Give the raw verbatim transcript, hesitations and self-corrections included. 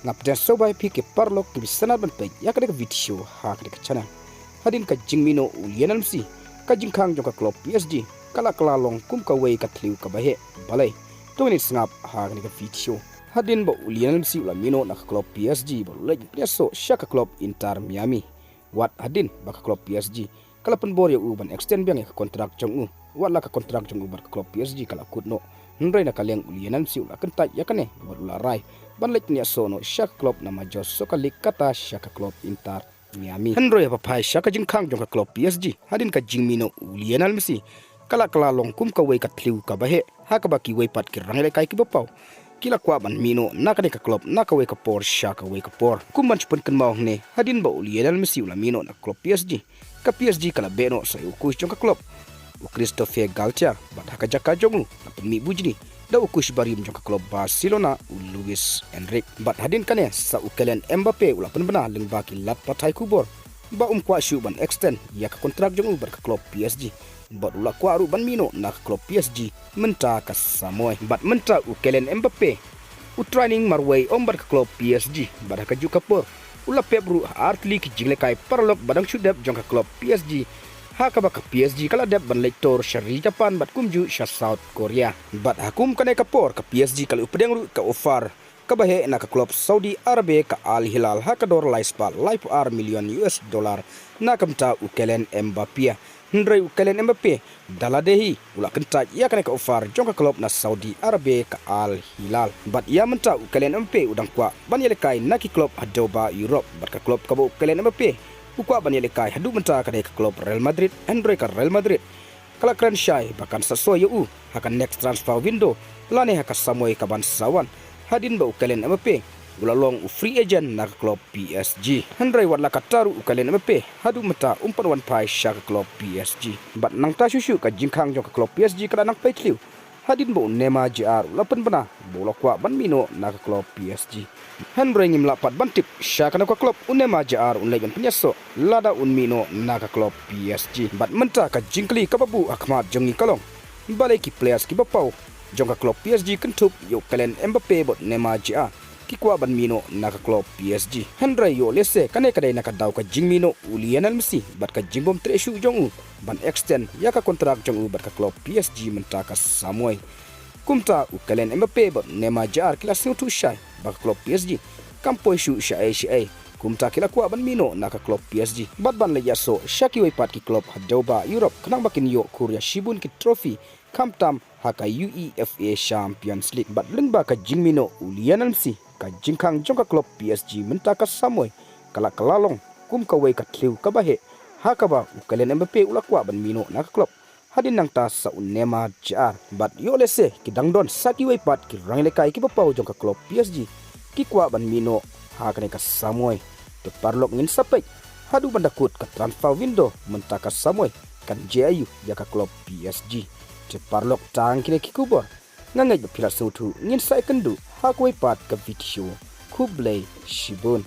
Nga pdiang sngewbha ïa phi ki paralok kiba sngewbha ban peit ïa kane ka video ha kane ka channel. Hadien ka jingmih noh u Lionel Messi, ka jingkhang jong ka club P S G ka la kylla long kum kawei ka thliew kaba heh. Balei? To ngin sngap ha kane ka video. Hadien ba u Lionel Messi u la mih noh na ka club P S G bad u leit pynïasoh sha ka club Inter Miami. Wat hadien ba ka club P S G ka la pynbor ïa u ban extend biang ïa ka kontrak jong u. Wat la ka kontrak jong u bad ka club P S G ka la kut noh, hynrei na ka liang u Lionel Messi u la kyntait ïa kane bad u la rai ban leit pynïasoh noh sha ka club na Major Soccer League, kata sha ka club Inter Miami. Hynrei haba phai sha ka jingkhang jong ka club P S G, hadien ka jingmih noh u Lionel Messi, ka la kylla long kum kawei ka thliew kaba heh, ha kaba kiwei pat ki rangïalehkai kiba paw ki la kwah ban mih noh na kane ka club na kawei ka por sha kawei ka por. Kum ban shu pynkynmaw hangne, hadien ba u Lionel Messi u la mih noh na ka club P S G, ka P S G ka la beh noh sa ïa u coach jong ka club, u Christophe Galtier, bad ha ka jaka jong u la pynmih bujli da u coach barim jong ka club Barcelona, u Luis Enrique. Bad hadien kane sa u Kylian Mbappe u la pynbna lyngba ki lad pathai khubor ba um kwah shuh ban extend ïa ka kontrak jong u bad ka club P S G, bad u la kwah ruh ban mih noh na ka club P S G mynta ka samoi. Bad mynta u Kylian Mbappe u training marwei ym bad ka club P S G, bad ha kajuh ka por u la pep ruh ha artylli ki jinglehkai paralok ba dang shu dep jong ka club P S G, ha kaba ka P S G ka la dep ban leit tur sha ri Japan bad kumjuh sha South Korea. Bad ha kum kane ka por ka P S G ka la ïoh pdiang ruh ka offer kaba heh na ka club Saudi Arabia ka Al Hilal ha ka dor lai spah laiphew ar million U S dollar na ka bynta u Kylian Mbappe. Hynrei u Kylian Mbappe da lade hi u la kyntait ïa kane ka offer jong ka club na Saudi Arabia ka Al Hilal. Bad ïa mynta u Kylian Mbappe u dang kwah ban ïalehkai na ki club haduh ba Europe, bad ka club kaba u Kylian Mbappe u kwah ban ïalehkai haduh mynta ka dei ka club Real Madrid, hynrei ka Real Madrid ka la kren shai ba kan sa soi ïa u ha ka next transfer window, lane ha ka samoi kaban sa wan, hadien ba u Kylian Mbappe u la long u free agent na ka club P S G. Hynrei wat la katta ruh u Kylian Mbappe haduh mynta um pat wan phai sha ka club P S G. Bad nangta shuh shuh ka jingkhang jong ka club P S G ka la nang pei thliew, hadien ba u Neymar Junior u la pynbna ba u la kwah ban mih noh na ka club P S G. Hynrei ngim lah pat ban tip sha kano ka club u Neymar Junior un leit ban pynïasoh lada un mih noh na ka club P S G. Bad mynta ka jingkylli kaba buh ha khmat jong ngi ka long, balei ki players kiba paw jong ka club P S G kynthup ïa u Kylian Mbappe bad Neymar Junior ki kwah ban mih noh na ka club P S G? Hynrei ïoh lehse kane ka dei na ka daw ka jingmih noh u Lionel Messi bad ka jingbym treh shuh jong u ban extend ïa ka kontrak jong u bad ka club P S G mynta ka samoi. Kumta u Kylian Mbappe bad Neymar Junior ki la sngewthuh shai ba ka club P S G kam poi shuh shaei shaei. Kumta ki la kwah ban mih noh na ka club P S G bad ban leit ïasoh sha kiwei pat ki club haduh ba Europe, khnang ba kin ïoh khur ïa shibun ki trophy, khamtam ha ka UEFA Champions League. Bad lyngba ka jingmih noh u Lionel Messi, ka jingkhang jong ka club P S G mynta ka samoi ka la kylla long kum kawei ka thliew kaba heh, ha kaba u Kylian Mbappe u la kwah ban mih noh na ka club, hadien nangta sa u Neymar Junior. Bad ïoh lehse ki dang don sa kiwei pat ki rangïalehkai kiba paw jong ka club P S G ki kwah ban mih noh ha kane ka samoi. Te paralok, ngin sa peit haduh ban da kut ka transfer window mynta ka samoi, kan jia aiu ïa ka club P S G. Te paralok, tang kine ki khubor. Nga ngeit ba phi la sngewthuh, ngin sa ïakynduh ha kawei pat ka video. Khublei shibun.